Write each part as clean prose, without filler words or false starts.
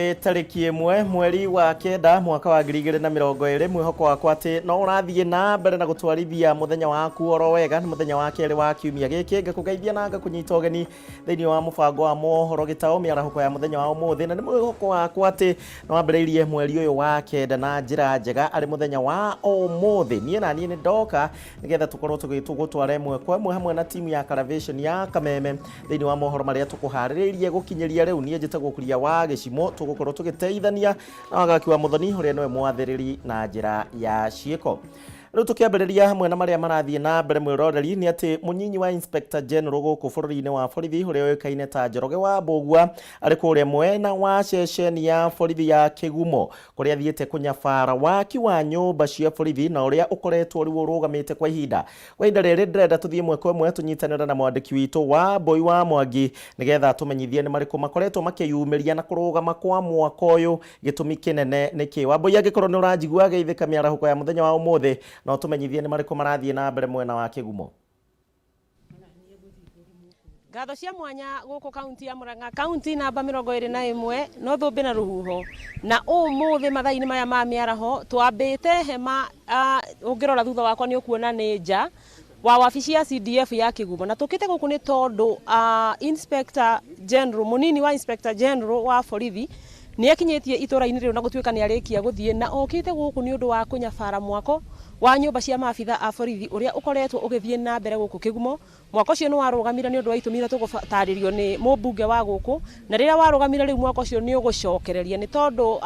Nĩ tarĩki 1 mweri wa 9 mwaka wa 2020. Mwĩhoko wakwa atĩ no ũrathiĩ na mbere na gũtwarithia mũthenya waku oro wega. Nĩ mũthenya wa kerĩ wa kiumia gĩkĩ, ngakũgeithia na ngakũnyita ũgeni thĩinĩ wa mũbango wa mohoro gĩtaũ mĩarahũko ya mũthenya wa ũmũthĩ, na nĩ mwĩhoko wakwa atĩ nĩ wambĩrĩirie mweri ũyũ wa 9 na njĩra njega arĩ mũthenya wa ũmũthĩ. Niĩ na niĩ nĩ ndoka nĩgetha tũkorwo tũgĩtũgũtwara ĩmwe kwa ĩmwe hamwe na timu ya Caravation ya Kameme thĩinĩ wa mohoro marĩa tũkũharĩrĩirie gũkinyĩria rĩu. Niĩ njĩtagwo Kuria wa Gĩcimo, tũgũkorwo tũgĩteithania na Wagaki wa Mũthoni ũrĩa nĩwe mwathĩrĩri na njĩra ya ciĩko. Rĩu tũkĩambĩrĩria hamwe na marĩa marathiĩ na mbere, mwĩroreri, nĩ atĩ mũnyinyi wa Inspector General gũkũ bũrũri-inĩ wa borithi ũrĩa ũĩkaine ta Njoroge wa Mbũgua arĩ kũrĩa mwena wa ceceni ya borithi ya Kĩgumo, kũrĩa athiĩte kũnyabara waki wa nyũmba cia borithi na ũrĩa ũkoretwo rĩu ũrũgamĩte kwa ihinda. Kwa ihinda rĩrĩ ndĩrenda tũthiĩ ĩmwe kwa ĩmwe tũnyitanĩre na mwandĩki witũ wa Mbũi wa Mwangi nĩgetha atũmenyithie nĩ marĩkũ makoretwo makĩyumĩria na kũrũgama kwa mwaka ũyũ gĩtũmi kĩnene nĩ kĩ. Wambũi, angĩkorwo nĩ ũranjigua, geithĩka mĩarahũko ya mũthenya wa ũmũthĩ na ũtũmenyithie nĩ marĩkũ marathiĩ na mbere mwena wa Kĩgumo. Ngatho cia mwanya gũkũ kaunti ya Murang'a, kaunti namba 21, no thũmbĩ na rũhuho. Na ũmũthĩ mathaa-inĩ maya ma mĩaraho twambĩte hema, ũngĩrora thutha wakwa nĩ ũkuona nĩ nja wa wabici ya CDF ya Kĩgumo, na tũkĩte gũkũ nĩ tondũ Inspector General, mũnini wa Inspector General wa borithi nĩ akinyĩtie itũra-inĩ rĩu na gũtuĩka nĩ arĩkia gũthiĩ, na okĩte gũkũ nĩ ũndũ wa kũnyabara mwako wa nyũmba cia maabitha a borithi ũrĩa ũkoretwo ũgĩthiĩ na mbere gũkũ Kĩgumo. Mwaka ũcio nĩ warũgamire nĩ ũndũ wa itũmi iria tũgũtarĩrio nĩ mũmbunge wa gũkũ, na rĩrĩa warũgamire rĩu mwaka ũcio nĩ ũgũcokereria nĩ tondũ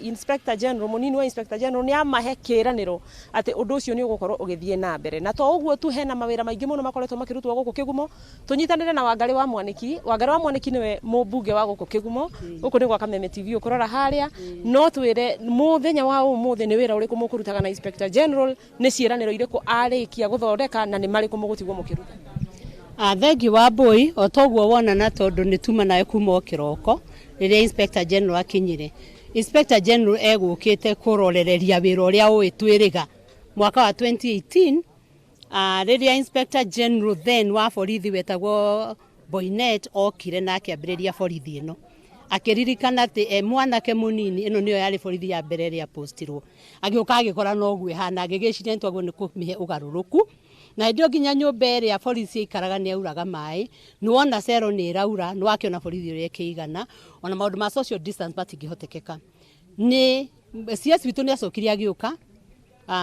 Inspector General, mũnini wa Inspector General nĩ amahe kĩĩranĩro atĩ ũndũ ũcio nĩ ũgũkorwo ũgĩthiĩ na mbere. Na to ũguo tu, hena mawĩra maingĩ mũno makoretwo makĩrutwo gũkũ Kĩgumo. Tũnyitanĩre na Wangarĩ wa Mwanĩki. Wangarĩ wa Mwanĩki nĩwe mũmbunge wa gũkũ Kĩgumo. Gũkũ nĩ gwa Kameme TV ũkũrora harĩa. No twĩre mũthenya wa ũmũthĩ nĩ wĩra ũrĩkũ mũkũrutaga na Inspector General, nĩ ciĩranĩro irĩkũ arĩkia gũthondeka na nĩ marĩkũ mũgũtigwo mũkĩruta? Thengiũ wa Mbũi, o toguo wona, na tondũ nĩ tuma nawe kuma o kĩroko rĩrĩa Inspector General akinyire. Inspector General egũkĩte kũrorereria wĩra ũrĩa ũĩ twĩrĩga mwaka wa 2018, rĩrĩa Inspector General then wa borithi wetagwo Boinet okire na akĩambĩrĩria borithi ĩno, akĩririkana atĩ e mwanake mũnini ĩno nĩyo yarĩ borithi ya mbere ĩrĩa postirwo. Agĩũka agĩkora noguo ĩhana, agĩgĩciria nĩ twagĩrĩirwo nĩ kũmĩhe ũgarũrũku. Na hĩndĩ ĩyo nginya nyũmba ĩrĩa borithi ciaikaraga nĩ yauraga maĩ, nĩ wona cero nĩ ĩraura, nĩ wakĩona borithi ũrĩa ĩkĩigana, ona maũndũ ma social distance matingĩhotekeka. Nĩ CS witũ nĩ acokire agĩũka,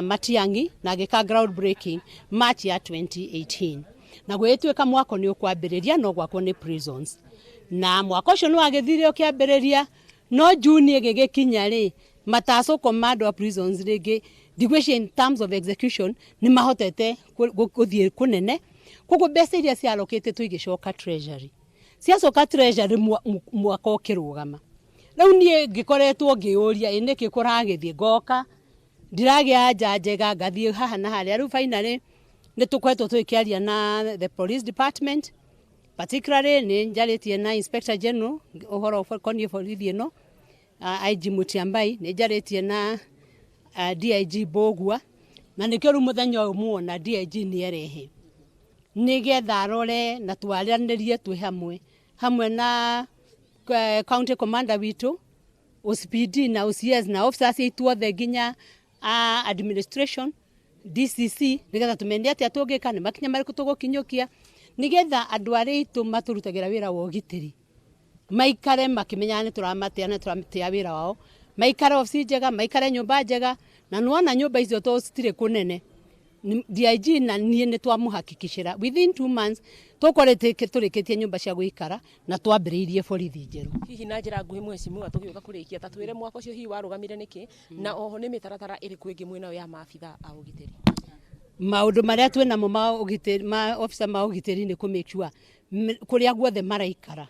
Matiang'i, na agĩka ground breaking March ya 2018, na gũgĩtuĩka mwako nĩ ũkwambĩrĩria no gwakwo nĩ prisons, na mwaka ũcio nĩ wagĩthire ũkĩambĩrĩria, no June ĩgĩgĩkinya rĩ, matacũko ma andũ a prisons rĩngĩ ndigwĩciria in terms of execution nĩ mahotete gũthiĩ kũnene. Koguo mbeca iria ciarokĩtĩtwo igĩcoka treasury, ciacoka treasury mwaka ũkĩrũgama. Rĩu niĩ ngĩkoretwo ngĩũria, ĩ nĩkĩ kũragĩthiĩ, ngoka ndiragĩa anja njega, ngathiĩ haha na harĩa. Rĩu finally nĩ tũkoretwo tũgĩkĩaria na the police department, particularly nĩ njarĩtie na Inspector General ũhoro ũkoniĩ borithi ĩno, IG Mutyambai, nĩ njarĩtie na DIG Mbũgua, na nĩkĩo rĩu mũthenya ũyũ muona DIG nĩ erehe nĩgetha arore na twaranĩrie twĩ hamwe, hamwe na county commander witũ, OCPD na OCS na officers aitũ othe, nginya administration, DCC, nĩgetha tũmenye atĩa tũngĩka, nĩ makinya marĩkũ tũgũkinyũkia nĩgetha andũ arĩa aitũ matũrutagĩra wĩra wa ũgitĩri maikare makĩmenyaga nĩ tũramatĩa na tũratĩa wĩra wao, maikare obici njega, maikare nyũmba njega. Na nĩwona nyũmba icio to citirĩ kũnene, DIG na niĩ nĩ twamũhakikicĩra within 2 months tũkorwo tũrĩkĩtie nyũmba cia gũikara na twambĩrĩirie borithi njerũ. Hihi na njĩra nguhĩ, mheshimiwa, tũgĩũka kũrĩkia, ta twĩre mwaka ũcio hihi warũgamire nĩkĩ, na oho nĩ mĩtaratara ĩrĩkũ ĩngĩ mwĩnayo ya maabitha a ũgitĩri? Maũndũ marĩa twĩ namo ma ũgitĩri, ma officer ma ũgitĩri, nĩ kũ make sure kũrĩa guothe maraikara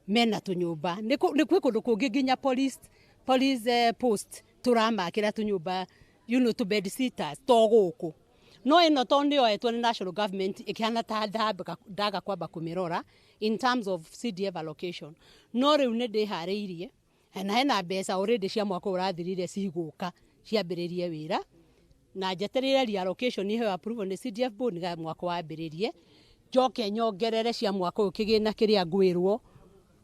mena tũnyũmba. Nĩ kwĩ kũndũ kũngĩ nginya police post tũramakĩra tũnyũmba, tũ bed sitters, to gũkũ. No ĩno to nĩ yoetwo nĩ national government, ĩkĩhana ta ndaga kwamba kũmĩrora in terms of CDF allocation, no rĩu nĩ ndĩharĩirie na hena mbeca already cia mwaka ũyũ ũrathirire cigũka ciambĩrĩrie wĩra, na njetereire reallocation iheo approval nĩ CDF board nĩgetha mwaka wambĩrĩrie, njoke nyongerere cia mwaka ũyũ kĩgĩna kĩrĩa ngwĩrwo.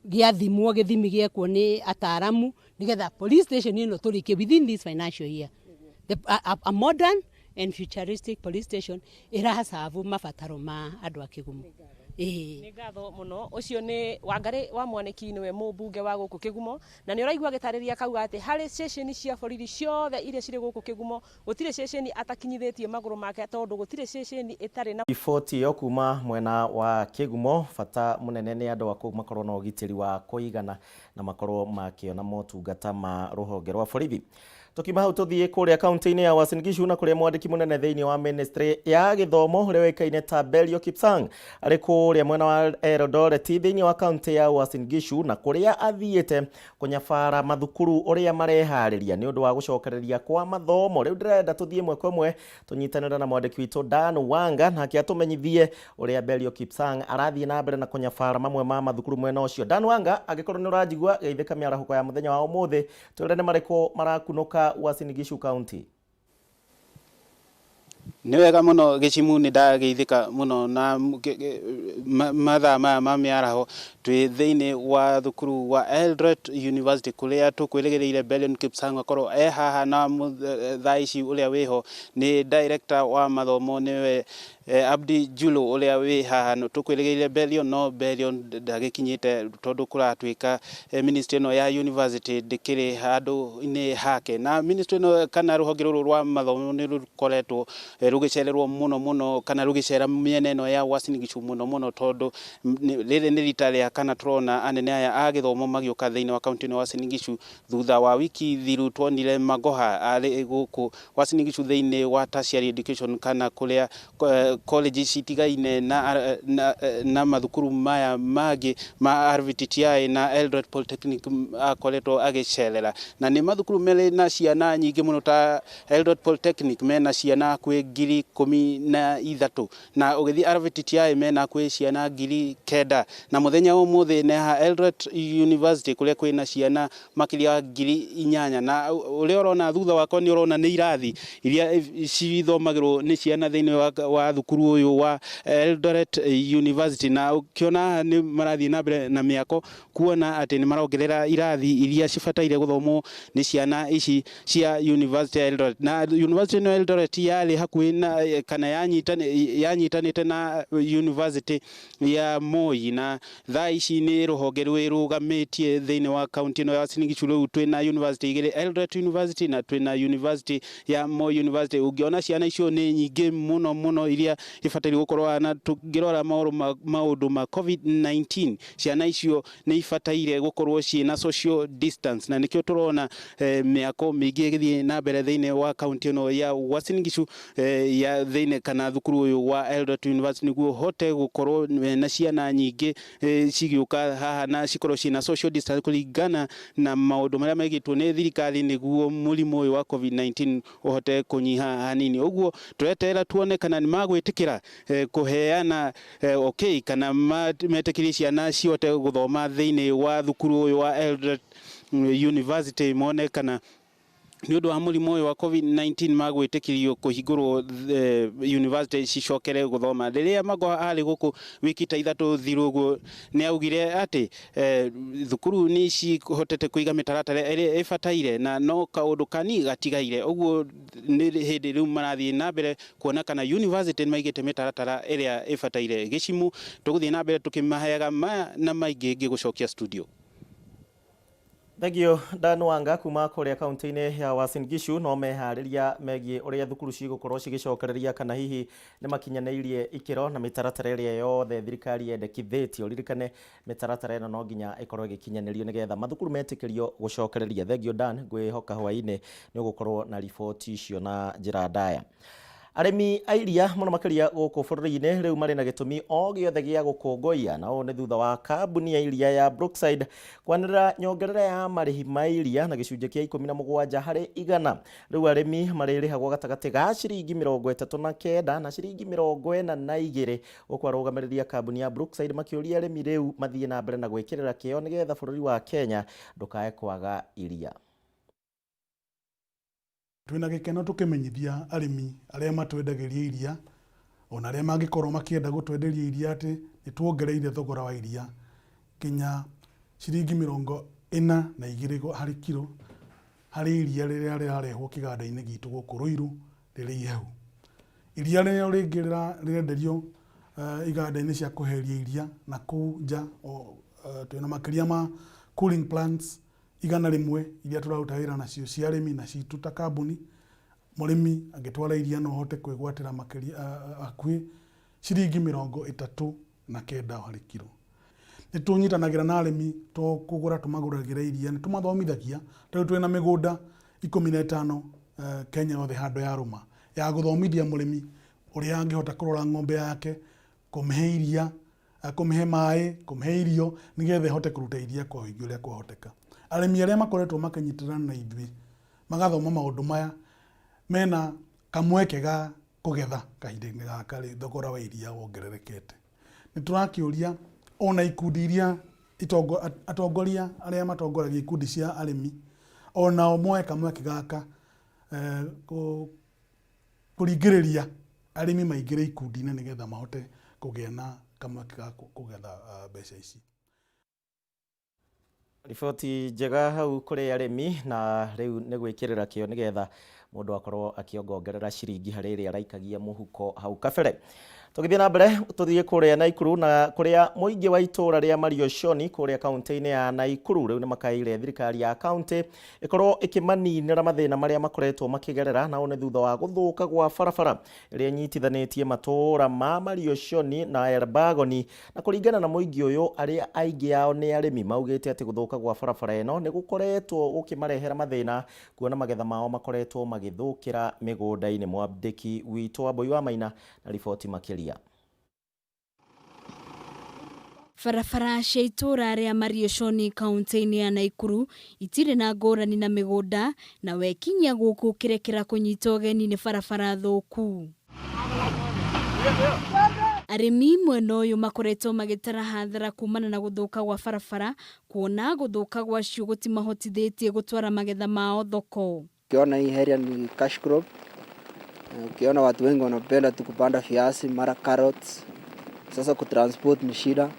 Gĩathimwo, gĩthimi gĩekwo nĩ ataramu, nĩgetha police station ĩno tũrĩkie within this financial year, a modern and futuristic police station ĩracabu mabataro ma andũ a Kĩgumo, ĩĩ. Nĩ ngatho mũno. Ũcio nĩ Wangarĩ wa Mwanĩki, nĩwe mũmbunge wa gũkũ Kĩgumo, na nĩ ũraigua agĩtarĩria kauga atĩ harĩ ceceni cia borithi ciothe iria cirĩ gũkũ Kĩgumo, gũtirĩ ceceni atakinyithĩtie magũrũ make, tondũ gũtirĩ ceceni ĩtarĩ na Riboti ĩyo kuma mwena wa Kĩgumo. Bata mũnene nĩ andũ a kũu makorwo na ũgitĩri wa kũigana na makorwo makĩona motungata ma rũhonge rwa borithi. Tukiuma hau, tuthiĩ kũrĩa kaunti-inĩ ya Uasin Gishu, na kũrĩa mwandĩki mũnene thĩinĩ wa ministry ya gĩthomo ũrĩa ũĩkaine ta Belio Kipsang arĩ kũrĩa mwena wa Eldoret thĩinĩ wa kaunti ya Uasin Gishu, na kũrĩa athiĩte kũnyabara mathukuru ũrĩa mareharĩria nĩ ũndũ wa gũcokereria kwa mathomo. Rĩu ndĩrenda tũthiĩ ĩmwe kwa ĩmwe tũnyitanĩre na mwandĩki witũ Dan Wanga, nake atũmenyithie ũrĩa Belio Kipsang arathiĩ na mbere na kũnyabara mamwe ma mathukuru mwena ũcio. Dan Wanga, angĩkorwo nĩ ũranjigua, geithĩka mĩarahũko ya mũthenya wa ũmũthĩ, twĩre nĩ marĩkũ marakunũka Uasin Gishu County. Nĩ wega mũno, Gĩcimu. Nĩ ndageithĩka mũno na mathaa maya ma mĩaraho. Twĩ thĩinĩ wa thukuru wa Eldoret University, kũrĩa tũkwĩrĩgĩrĩire Bellion Kipsang akorwo e haha, na thaa ici ũrĩa wĩho nĩ director wa mathomo, nĩwe Abdi Julo, ũrĩa wĩ haha. Tũkwĩrĩgĩrĩire Bellion, no Bellion ndagĩkinyĩte, tondũ kũratuĩka ministry ĩno ya university ndĩkĩrĩ handũ-inĩ hake. Na ministry ĩno kana rũhonge rũrũ rwa mathomo nĩ rũkoretwo rũgĩcererwo mũno mũno, kana rũgĩcera mĩena ĩno ya Uasin Gishu mũno mũno, tondũ rĩrĩ nĩ rita rĩa kana tũrona anene aya a gĩthomo magĩũka thĩinĩ wa kaunti ĩno ya Uasin Gishu. Thutha wa wiki thiru tuonire Magoha arĩ gũkũ Uasin Gishu thĩinĩ wa tertiary education, kana kũrĩa college citigaine na mathukuru maya mangĩ ma RVTTI na Eldoret Polytechnic akoretwo agĩcerera, na nĩ mathukuru merĩ na ciana nyingĩ mũno. Ta Eldoret Polytechnic mena ciana hakuhĩ 13,000, na ũgĩthiĩ RVTTI mena hakuhĩ ciana 9,000. Na mũthenya wa ũmũthĩ nĩ haha Eldoret University, kũrĩa kwĩna ciana makĩria wa 8,000. Na ũrĩa ũrona thutha wakwa, nĩ ũrona nĩ irathi iria cithomagĩrwo nĩ ciana thĩinĩ wa thukuru ũyũ wa Eldoret University. Na ũkĩona haha nĩ marathiĩ na mbere na mĩako, kuona atĩ nĩ marongerera irathi iria cibataire gũthomwo nĩ ciana ici cia University ya Eldoret. Na University ĩno ya Eldoret yarĩ hakuhĩ na, kana yanyitanĩte na University ya Moi, na thaa ici nĩ rũhonge rwĩrũgamĩtie thĩinĩ wa kaunti ĩno ya Uasin Gishu. Rĩu twĩna university igĩrĩ, Eldoret University na twĩna University ya Moi University. Ũngĩona ciana icio nĩ nyingĩ mũno mũno iria ibataire gũkorwo, na tũngĩrora maũndũ ma COVID-19, ciana icio nĩ ibataire gũkorwo ciĩna social distance. Na nĩkĩo tũrona mĩako mĩingĩ ĩgĩthiĩ na mbere thĩinĩ wa kaunti ĩno ya Uasin Gishu, ya thĩinĩ kana thukuru ũyũ wa Eldoret University, nĩguo hote gũkorwo na ciana nyingĩ cigĩũka haha na cikorwo ciĩna social distance kũringana na maũndũ marĩa maigĩtwo nĩ thirikari, nĩguo mũrimũ ũyũ wa COVID-19 ũhote kũnyiha hanini. Ũguo tũreterera tuone kana nĩ magwĩtĩkĩra kũheana okay, kana metĩkĩrie ciana cihote gũthoma thĩinĩ wa thukuru ũyũ wa Eldoret University, mone kana nĩ ũndũ wa mũrimũ ũyũ wa COVID-19 magwĩtĩkĩrio kũhingũrwo university cicokere gũthoma. Rĩrĩa Magoha arĩ gũkũ wiki ta 3 thiru ũguo, nĩ augire atĩ thukuru nĩ cihotete kũiga mĩtaratara ĩrĩa ĩbataire, na no kaũndũ kani gatigaire. Ũguo nĩ hĩndĩ rĩu marathiĩ na mbere kuona kana university nĩ maigĩte mĩtaratara ĩrĩa ĩbataire. Gĩcimu, tũgũthiĩ na mbere tũkĩmaheaga maya na maingĩ. Ngĩgũcokia studio. Thengio, Dan Wanga, kuma kũrĩa kaunti-inĩ ya Uasin Gishu. No meharĩria megiĩ ũrĩa thukuru cigũkorwo cigĩcokereria, kana hihi nĩ makinyanĩirie ikĩro na mĩtaratara ĩrĩa yothe thirikari yendekithĩtie. Ũririkane mĩtaratara ĩno no nginya ĩkorwo ĩgĩkinyanĩrio nĩgetha mathukuru metĩkĩrio gũcokereria. Thengio, Dan. Ngwĩhoka hwaĩ-inĩ nĩ ũgũkorwo na riboti icio na njĩra ndaya. Arĩmi a iria mũno makĩria gũkũ bũrũri-inĩ rĩu marĩ na gĩtũmi o gĩothe gĩa gũkũngũiya, na ũũ nĩ thutha wa kambuni ya iria ya Brookside kwanĩrĩra nyongerera ya marĩhi ma iria na gĩcunjĩ kĩa 17%. Rĩu arĩmi marĩrĩhagwo gatagatĩ ga ciringi 39 na ciringi 42, gũkũ arũgamĩrĩri a kambuni ya Brookside makĩũria arĩmi rĩu mathiĩ na mbere na gwĩkĩrĩra kĩo nĩgetha bũrũri wa Kenya ndũkae kwaga iria. Twĩna gĩkeno tũkĩmenyithia arĩmi arĩa matwendagĩria iria, ona arĩa mangĩkorwo makĩenda gũtwenderia iria, atĩ nĩ tuongereire thogora wa iria nginya Ciringi 42 harĩ kiro harĩ iria rĩrĩa rĩrarehwo kĩganda-inĩ gitũ gũkũ Ruiru rĩrĩ ihehu. Iria rĩrĩa rĩngĩ rĩrenderio iganda-inĩ cia kũheria iria na kũu nja, twĩna makĩria ma cooling plants 100 iria tũraruta wĩra nacio cia arĩmi na citũ ta kambuni. Mũrĩmi angĩtwara iria no ahote kwĩgwatĩra makĩria hakuhĩ ciringi 39 harĩ kiro. Nĩ tũnyitanagĩra na arĩmi, to kũgũra tũmagũragĩra iria, nĩ tũmathomithagia. Ta rĩu twĩna mĩgũnda 15 Kenya yothe handũ ya rũma ya gũthomithia mũrĩmi ũrĩa angĩhota kũrora ng'ombe yake, kũmĩhe iria, kũmĩhe maĩ, kũmĩhe irio, nĩgetha ĩhote kũruta iria kwa ũingĩ ũrĩa kwahoteka. Arĩmi arĩa makoretwo makĩnyitĩrĩra na ithuĩ magathoma maũndũ maya mena kamweke ga kũgetha kahinda-inĩ gaka rĩ thogora wa iria wongererekete. Nĩ tũrakĩũria ona ikundi iria atongoria arĩa matongoragia ikundi cia arĩmi onao moe kamweke gaka kũringĩrĩria arĩmi maingĩre ikundi-inĩ nĩgetha mahote kũgĩa na kamweke ga kũgetha mbeca ici. Riboti njega hau kũrĩ arĩmi, na rĩu nĩ gwĩkĩrĩra kĩo nĩgetha mũndũ akorwo akĩongongerera ciringi harĩ ĩrĩa araikagia mũhuko hau kabere. Tũgĩthiĩ na mbere tũthiĩ kũrĩa Naikuru, na kũrĩa mũingĩ wa itũũra rĩa Marioshoni kũrĩa kaunti-inĩ ya Naikuru rĩu nĩ makaĩire thirikari ya kaunti ĩkorwo ĩkĩmaninĩra mathĩna marĩa makoretwo makĩgerera, na ũũ nĩ thutha wa gũthũka gwa barabara ĩrĩa ĩnyitithanĩtie matũũra ma Marioshoni na Elbagoni. Na kũringana na mũingĩ ũyũ, arĩa aingĩ ao nĩ arĩmi, maugĩte atĩ gũthũka gwa barabara ĩno nĩ gũkoretwo gũkĩmarehera mathĩna, kuona magetha mao makoretwo magĩthũkĩra mĩgũnda-inĩ. Mwandĩki witũ Wambui wa Maina na riboti makĩria. Barabara cia itũũra rĩa Marioshoni kaunti-inĩ ya Naikuru itirĩ na ngũrani na mĩgũnda, na wekinyia gũkũ kĩrekera kũnyita ũgeni nĩ barabara thũku. Arĩmi mwena ũyũ makoretwo magĩtara hathara kumana na gũthũka gwa barabara, kuona gũthũka gwacio gũtimahotithĩtie gũtwara magetha mao thoko. Ukiona hii area ni cash crop. Ukiona watu wengi wanapenda tu kupanda viazi, mara carrots. Sasa kutransport ni shida.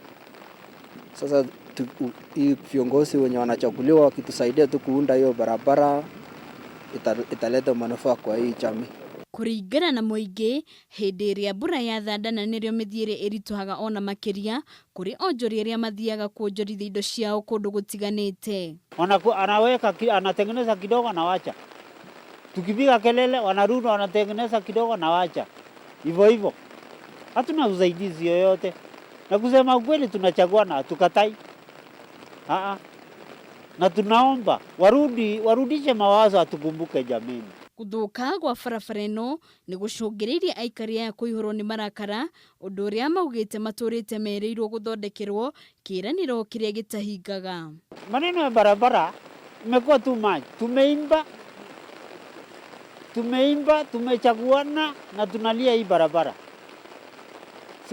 Sasa hii viongozi wenye wanachaguliwa wakitusaidia tu kuunda hiyo barabara italeta manufaa kwa hii jamii. Kũringana na mũingĩ, hĩndĩ ĩrĩa mbura yathandana nĩrĩo mĩthiĩre ĩritũhaga ona makĩria kũrĩ onjoria arĩa mathiaga kuonjorithia indo ciao kũndũ gũtiganĩte. Anaweka anatengeneza kidogo na wacha. Tukipiga kelele wanarudi wanatengeneza kidogo na wacha. Hivyo hivyo. Hatuna usaidizi yoyote. Na kusema ukweli tunachagua na hatukatai. Na tunaomba warudishe mawazo atukumbuke jameni. Gũthũka gwa barabara ĩno nĩ gũcũngĩrĩirie aikari aya kũihũrwo nĩ marakara, ũndũ ũrĩa maugĩte matũrĩte merĩirwo gũthondekerwo kĩĩranĩro kĩrĩa gĩtahingaga. Maneno ya barabara imekuwa too much. Tumeimba, tumeimba, tumechaguana na tunalia hii barabara.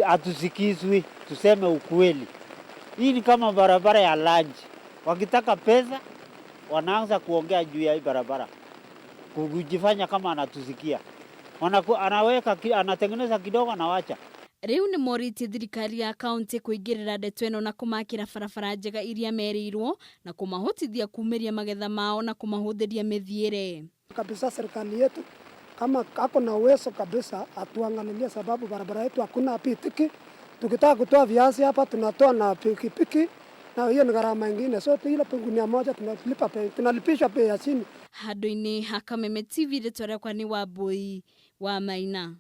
Hatusikizwi, tuseme ukweli. Hii ni kama barabara ya lunch. Wakitaka pesa wanaanza kuongea juu ya hii barabara, kujifanya kama anatusikia. Anatengeneza kidogo na wacha. Rĩu nĩ morĩtie thirikari ya kaunti kũingĩrĩra ndeto ĩno na kũmakĩra barabara njega iria merĩirwo na kũmahotithia kumĩria magetha mao na kũmahũthĩria mĩthiĩre. Kabisa serikali yetu kama ako na uwezo kabisa atuangalilie, sababu barabara yetu hakuna pikipiki. Tukitaka kutoa viazi hapa tunatoa na pikipiki, na hiyo ni gharama nyingine. So ile gunia moja tunalipa bei, tunalipisha bei ya chini. Handũ-inĩ ha Kameme TV rĩtwa rĩakwa nĩ Wambui wa Maina.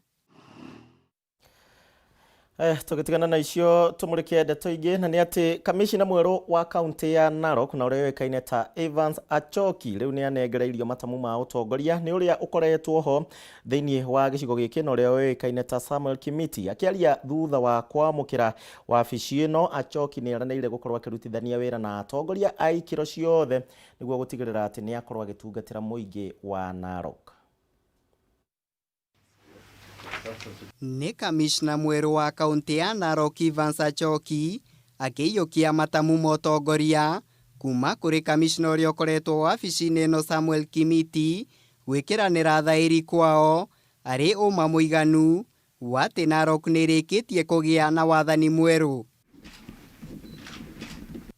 Tũgĩtigana na icio tũmũrĩke ndeto ingĩ, na nĩ atĩ kamishina mwerũ wa kaunti ya Narok na ũrĩa ũĩkaine ta Evans Achoki rĩu nĩ anengereirio matamu ma ũtongoria nĩ ũrĩa ũkoretwo ho thĩinĩ wa gĩcigo gĩkĩ na ũrĩa ũĩkaine ta Samuel Kimiti. Akĩaria thutha wa kwamũkĩra wabici ĩno, Achoki nĩ eranĩire gũkorwo akĩrutithania wĩra na atongoria a ikĩro ciothe nĩguo gũtigĩrĩra atĩ nĩ akorwo agĩtungatĩra mũingĩ wa Narok. Nĩ kamishna mwerũ wa kaunti ya Narok Evans Achoki akĩiyũkia matamu ma ũtongoria kuma kũrĩ kamishna ũrĩa ũkoretwo wabici-inĩ ĩno Samuel Kimiti gwĩkĩranĩra thaĩri kwao arĩ ũma mũiganu wa atĩ Narok nĩ ĩrĩkĩtie kũgĩa na wathani mwerũ.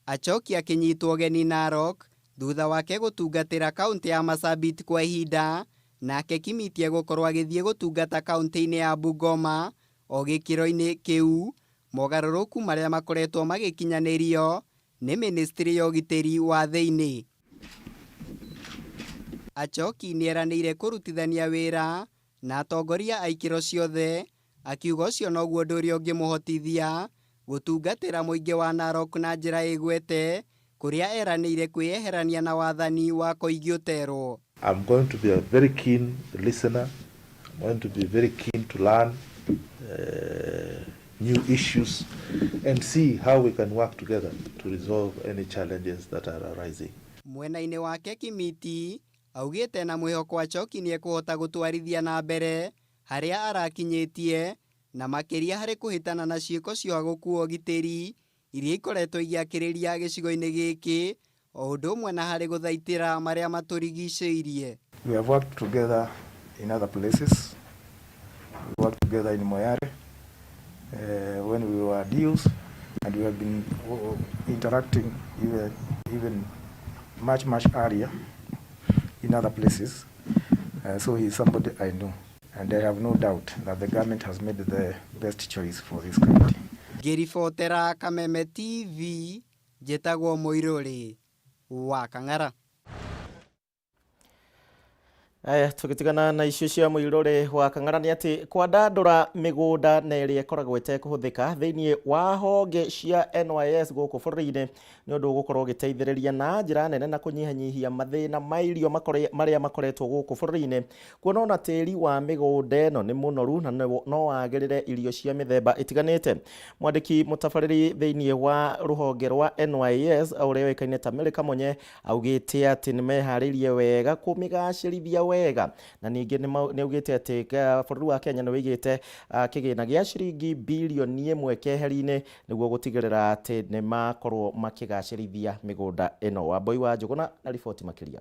Achoki akĩnyitwo ũgeni Narok thutha wake gũtungatĩra kaunti ya Marsabit kwa ihinda, nake Kimiti egũkorwo agĩthiĩ gũtungata kaunti-inĩ ya Bungoma o gĩkĩro-inĩ kĩu mogarũrũku marĩa makoretwo magĩkinyanĩrio nĩ ministry ya ũgitĩri wa thĩinĩ. Achoki nĩeranĩire kũrutithania wĩra na atongoria a ikĩro ciothe akiuga ũcio noguo ũndũ ũrĩa ũngĩmũhotithia gũtungatĩra mũingĩ wa Narok na njĩra ĩgwete kũrĩa eranĩire kwĩyeherania na wathani wa Koigi Ũterwo. I'm going to be a very keen listener. I'm going to be very keen to learn new issues and see how we can work together to resolve any challenges that are arising. Mwena-inĩ wake Kimiti augĩte na mwĩhoko Achoki nĩekũhota gũtwarithia na mbere harĩa arakinyĩtie na makĩria harĩ kũhĩtana na ciĩko cia gũkua ũgitĩri iria ikoretwo igĩakĩrĩria gĩcigo-inĩ gĩkĩ o ũndũ ũmwe na harĩ gũthaitĩra marĩa matũrigicĩirie. We have worked together in other places. We worked together in Moyale when we were deals, and we have been interacting even much, much earlier in other places. So he's somebody I know, and I have no doubt that the government has made the best choice for this county. Ngĩribotera Kameme TV, njĩtagwo Mũirũrĩ wa Kang'ara. Aya, tũgĩtigana na icio cia Mũirũrĩ wa Kang'ara nĩ atĩ kwandandũra mĩgũnda na ĩrĩa ĩkoragwo ĩtekũhũthĩka thĩinĩ wa honge cia NYS gũkũ bũrũri-inĩ nĩ ũndũ ũgũkorwo ũgĩteithĩrĩria na njĩra nene na kũnyihanyihia mathĩna ma irio marĩa makoretwo gũkũ bũrũri-inĩ, kuona ona tĩri wa mĩgũnda ĩno nĩ mũnoru na no wagĩrĩre irio cia mĩthemba ĩtiganĩte. Mwandĩki mũtabarĩri thĩinĩ wa rũhonge rwa NYS ũrĩa ũĩkaine ta Mary Kamonye augĩte atĩ nĩ meharĩirie wega kũmĩgacĩrithia wega, na ningĩ nĩ augĩte atĩ bũrũri wa Kenya nĩ wĩigĩte kĩgĩna gĩa ciringi birioni 1 keheri-inĩ nĩguo gũtigĩrĩra atĩ nĩ makorwo makĩgacĩrithia mĩgũnda ĩno. Wambui wa Njũgũna na riboti makĩria.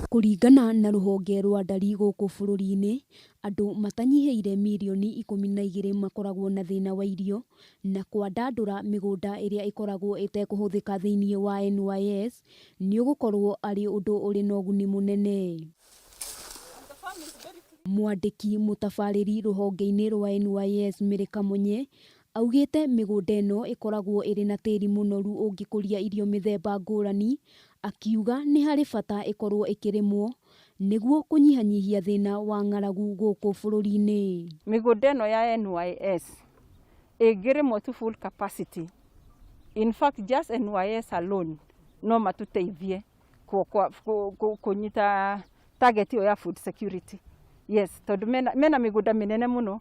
Kũringana na rũhonge rwa ndari gũkũ bũrũri-inĩ, andũ matanyihĩire mirioni 12 makoragwo na thĩna wa irio, na kwandandũra mĩgũnda ĩrĩa ĩkoragwo ĩtekũhũthĩka thĩinĩ wa NYS nĩ ũgũkorwo arĩ ũndũ ũrĩ na ũguni mũnene. Mwandĩki mũtabarĩri rũhonge-inĩ rwa NYS Mary Kamonye augĩte mĩgũnda ĩno ĩkoragwo ĩrĩ na tĩri mũnoru ũngĩkũria irio mĩthemba ngũrani, akiuga nĩ harĩ bata ĩkorwo ĩkĩrĩmwo nĩguo kũnyihanyihia thĩna wa ng'aragu gũkũ bũrũri-inĩ. Mĩgũnda ĩno ya NYS ĩngĩrĩmwo to full capacity, in fact just NYS alone no matũteithie kũnyita target ĩyo ya food security. Yes, tondũ mena mĩgũnda mĩnene mũno,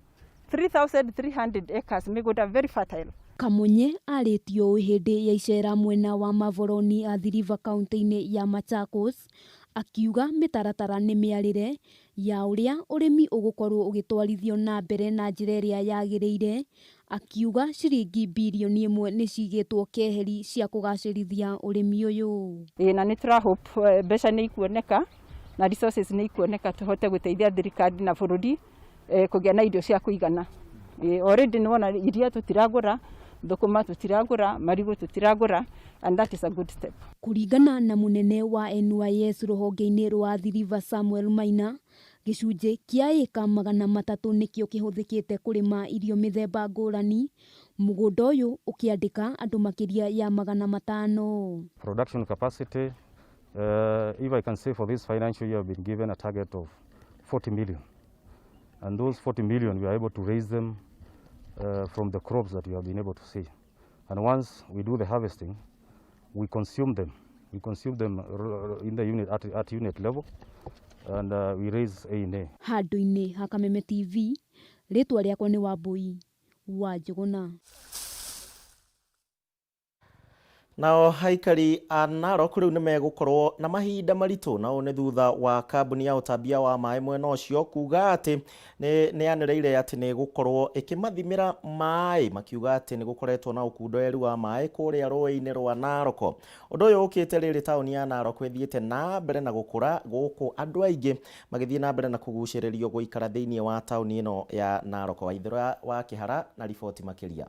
3,300 acres, mĩgũnda very fertile. Kamonye arĩtio ũũ hĩndĩ ya icera mwena wa Mavoroni Athi River kaunti-inĩ ya Machakos, akiuga mĩtaratara nĩ mĩarĩre ya ũrĩa ũrĩmi ũgũkorwo ũgĩtwarithio na mbere na njĩra ĩrĩa yagĩrĩire, akiuga ciringi birioni 1 nĩ cigĩtwo keheri cia kũgacĩrithia ũrĩmi ũyũ. Ĩĩ, na nĩ tũra hope mbeca nĩ ikuoneka na resources nĩ ikuoneka tũhote gũteithia thirikari na bũrũri kũgĩa na irio cia kũigana. Already nĩ wona iria tũtiragũra, thũkũma tũtiragũra, marigũ tũtiragũra, and that is a good step. Kũringana na mũnene wa NYS rũhonge-inĩ rwa Athi River Samuel Maina, gĩcunjĩ kĩa ĩka 300 nĩkĩo kĩhũthĩkĩte kũrĩma irio mĩthemba ngũrani, mũgũnda ũyũ ũkĩandĩka andũ makĩria ya 500. Production capacity, if I can say for this financial year, we've been given a target of 40 million. And those 40 million, we are able to raise them from the crops that we have been able to see. And once we do the harvesting, we consume them. We consume them in the unit, at unit level, and we raise A&A. Handũ-inĩ ha Kameme TV, rĩtwa rĩakwa nĩ Wambui wa Njũgũna. Nao aikari a Narok rĩu nĩmegũkorwo na mahinda maritũ, na ũũ nĩ thutha wa kambuni ya ũtambia wa maĩ mwena ũcio kuga atĩ nĩ yanĩrĩire atĩ nĩ ĩgũkorwo ĩkĩmathimĩra maĩ, makiuga atĩ nĩ gũkoretwo na ũkunderu wa maĩ kũrĩa rũĩ-inĩ rwa Narok. Ũndũ ũyũ ũkĩte rĩrĩ taũni ya Narok ĩthiĩte na mbere na gũkũra gũkũ andũ aingĩ magĩthiĩ na mbere na kũgucĩrĩrio gũikara thĩinĩ wa taũni ĩno ya Narok. Waithera wa Kĩhara na riboti makĩria.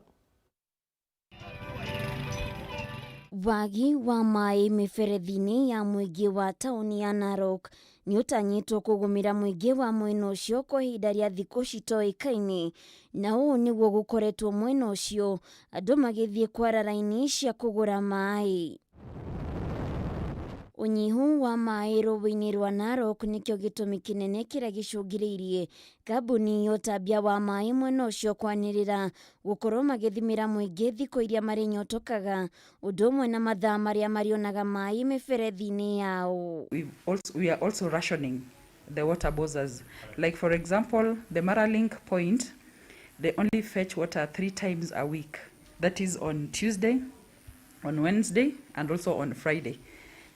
Wagi wa maĩ mĩberethi-inĩ ya mũingĩ wa taũni ya Narok nĩ ũtanyĩtwo kũgũmĩra mũingĩ wa mwena ũcio kwa ihinda rĩa thikũ citoĩkaine, na ũũ nĩguo gũkoretwo mwena ũcio andũ magĩthiĩ kwara raini cia kũgũra maĩ. Ũnyihu wa maĩ rũĩ-inĩ rwa Narok nĩkĩo gĩtũmi kĩnene kĩrĩa gĩcũngĩrĩirie kambuni ya ũtambia wa maĩ mwena ũcio kwanĩrĩra gũkorwo magĩthimĩra mũingĩ thikũ iria marĩnyotokaga ũndũ ũmwe na mathaa marĩa marĩonaga maĩ mĩberethi-inĩ yao. We are also rationing the water bowsers. Like for example, the Maralink point, they only fetch water 3 times a week. That is on Tuesday, on Wednesday, and also on Friday.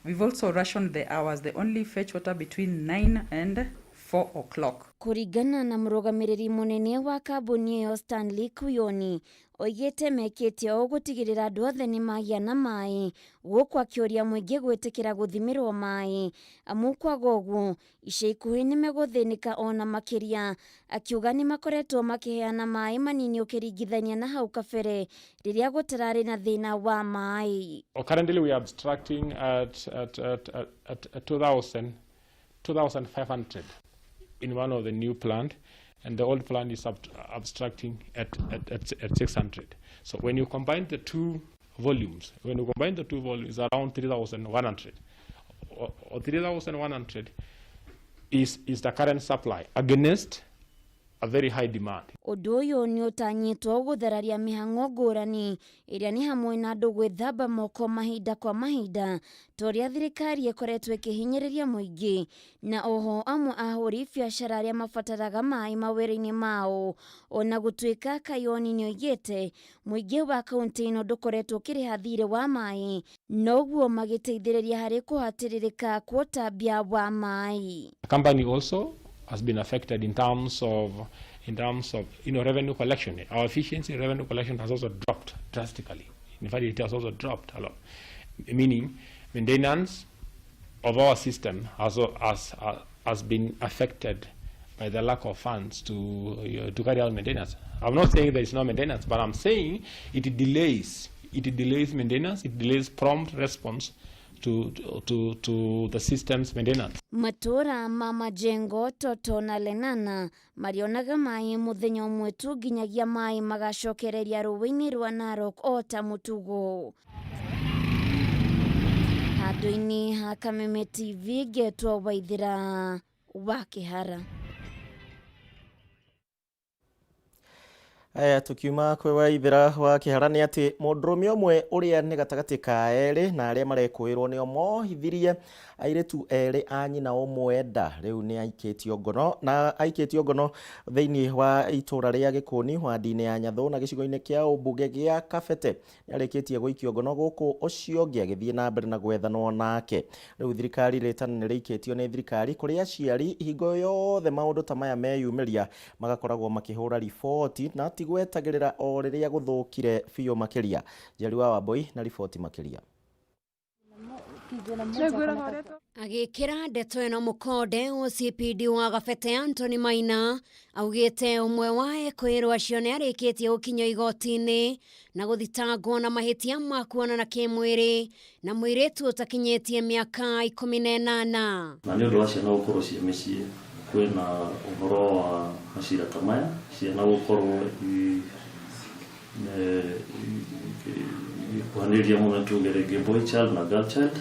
We've also rationed the hours. They only fetch water between 9 and 4 o'clock. Kũringana na mũrũgamĩrĩri mũnene wa kambuni ĩyo Stanley Kuyoni, oigĩte mekĩte ũũ gũtigĩrĩra andũ othe nĩ magĩa na maĩ, gũkũ akĩũria mũingĩ gwĩtĩkĩra gũthimĩrwo maĩ, amu kwaga ũguo ica ikuhĩ nĩ megũthĩnĩka ona makĩria. Akiuga nĩ makoretwo makĩheana maĩ manini ũkĩringithania na hau kabere rĩrĩa gũtararĩ na thĩna wa maĩ. Currently we are abstracting at 2,500 in one of the new plant, and the old plant is abstracting at 600. So when you combine the two volumes, around 3,100. Or 3,100 is the current supply against a very high demand. Ũndũ ũyũ nĩ ũtanyĩtwo gũthararia mĩhang'o ngũrani ĩrĩa nĩ hamwe na andũ gwĩthamba moko mahinda kwa mahinda ta ũrĩa thirikari ĩkoretwo ĩkĩhinyĩrĩria mũingĩ, na oho amwe ahũri biacara arĩa mabataraga maĩ mawĩra-inĩ mao. Ona gũtuĩka Kayoni nĩoigĩte mũingĩ wa kaũntĩ ĩno ndũkoretwo ũkĩrĩha thirĩ wa maĩ, noguo magĩteithĩrĩria harĩ kũhatĩrĩrĩka kwa ũtambia wa maĩ. The company also has been affected in terms of revenue collection. Our efficiency in revenue collection has also dropped drastically. In fact, it has also dropped a lot, meaning maintenance of our system has been affected by the lack of funds to carry out maintenance. I'm not saying there is no maintenance, but I'm saying it delays maintenance, it delays prompt response to the system's maintenance. Matũra ma Majengo, Toto na Lenana marionaga maĩ mũthenya ũmwe tu nginyagia maĩ magacokereria rũĩ-inĩ rwa Narok o ta mũtugo. Handũ-inĩ ha Kameme TV ngetwo Waithĩra wa Kĩhara. Aya tukiuma kwĩ Waithĩra wa Kĩhara nĩ atĩ mũndũrũme ũmwe ũrĩa nĩ gatagatĩ ka erĩ na arĩa marekũĩrwo nĩo mohithirie airĩtu erĩ a nyina ũmwe nda rĩu nĩ aikĩtio ngono na aikĩtio ngono thĩinĩ wa itũra rĩa Gĩkũni wandi-inĩ ya Nyathũ na gĩcigo-inĩ kĩa ũmbunge gĩa Kabete. Nĩ arĩkĩtie gũikio ngono gũkũ ũcio ũngĩ agĩthiĩ na mbere na gwethanwo nake. Rĩu thirikari rĩtana nĩ rĩikĩtio nĩ thirikari kũrĩ aciari hingo yothe maũndũ ta maya meyumĩria magakoragwo makĩhũra riboti na ti gwetagĩrĩra o rĩrĩa gũthũkire biũ makĩria. Njeri wa Wambui na riboti makĩria. Agĩkĩra ndeto ĩno mũkonde OCPD wa Gabete Anthony Maina augĩte ũmwe wa ekũĩrwo acio nĩ arĩkĩtie gũkinyio igoti-inĩ na gũthitangwo na mahĩtia ma kuonana kĩmwĩrĩ na mũirĩtu ũtakinyĩtie mĩaka 18. Na nĩ ũndũ wa ciana gũkorwo ciĩ mĩciĩ kwĩna ũhoro wa macira ta maya, ciana gũkorwo ikuhanĩrĩria mũno tuge rĩngĩ boy child na girl child,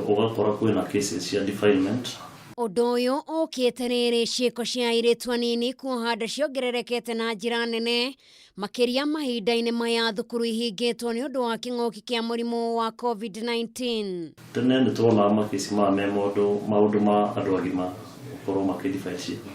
ũgakora kwĩna cases cia defilement. Ũndũ ũyũ ũkĩte rĩrĩ ciĩko cia airĩtu anini kuoha nda ciongererekete na njĩra nene makĩria mahinda-inĩ maya thukuru ihingĩtwo nĩ ũndũ wa kĩng'ũki kĩa mũrimũ wa COVID-19. Tene nĩ tuonaga makesi maya me maũndũ ma andũ agima gũkorwo makĩ-defile ciana.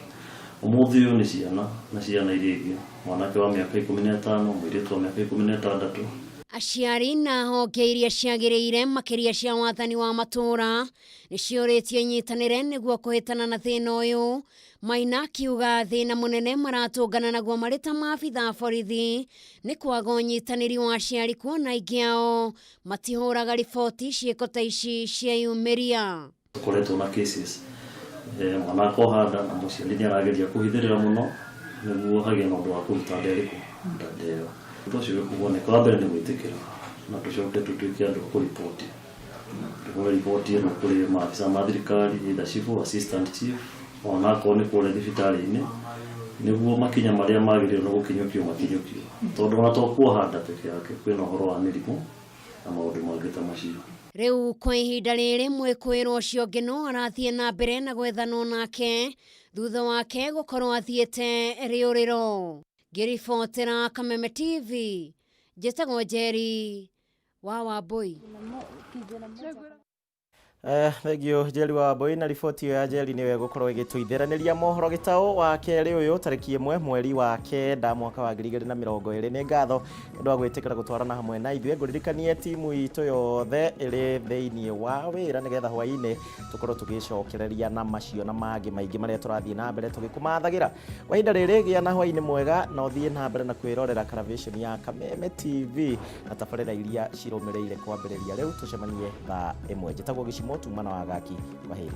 Ũmũthĩ ũyũ nĩ ciana na ciana iria ingĩ, mwanake wa mĩaka 15, mũirĩtu wa mĩaka 16. Aciari na honge iria ciagĩrĩire makĩria cia wathani wa matũũra nĩ ciũrĩtio inyitanĩre nĩguo kũhĩtana na thĩna ũyũ. Maina akiuga thĩna mũnene maratũngana naguo marĩ ta maabitha a borithi nĩ kwaga ũnyitanĩri wa aciari kuona aingĩ ao matihũraga riboti ciĩko ta ici cieyumĩria. Tũkoretwo na cases mwana akoha nda na mũciari nĩ arageria kũhithĩrĩra mũno nĩguo hagĩe na ũndũ wa kũruta nda ĩrĩkũ nda ĩyo. Ũndũ ũcio wĩkuoneka wa mbere nĩ gwĩtĩkĩra na tũcoke tũtuĩke andũ a kũriboti tũhũre riboti ĩno kũrĩ maabisa ma thirikari either chief or assistant chief ona akorwo nĩ kũrĩa thibitarĩ-inĩ nĩguo makinya marĩa magĩrĩirwo nĩ gũkinyũkio makinyũkio tondũ ona to kuoha nda peke yake kwĩna ũhoro wa mĩrimũ na maũndũ mangĩ ta macio. Rĩu kwa ihinda rĩrĩ mwĩkũĩrwo ũcio ũngĩ no arathiĩ na mbere na gwethanwo nake thutha wake gũkorwo athiĩte rĩũrĩro. Ngĩribotera Kameme TV, njĩtagwo Njeri wa Wambũi. Eh, thengio Njeri wa Wambui na riboti ĩyo ya Njeri nĩyo ĩgũkorwo ĩgĩtũithĩranĩria mohoro gĩtaũ wa kerĩ ũyũ tarĩki ĩmwe mweri wa kenda mwaka wa 2020. Nĩ ngatho nĩ ũndũ wa gwĩtĩkĩra gũtwarana hamwe na ithuĩ. Ngũririkanie timu itũ yothe ĩrĩ thĩinĩ wa wĩra nĩgetha hwaĩ-inĩ tũkorwo tũgĩcokereria na macio na mangĩ maingĩ marĩa tũrathiĩ na mbere tũgĩkũmathagĩra. Kwa ihinda rĩrĩ gĩa na hwaĩ-inĩ mwega na ũthiĩ na mbere na kwĩrorera Karavĩconi ya Kameme TV na tabarĩra iria cirũmĩrĩire kwambĩrĩria rĩu. Tũcemanie thaa ĩmwe. Njĩtagwo Gĩcimo tuma na Wagaki. Kwaheri.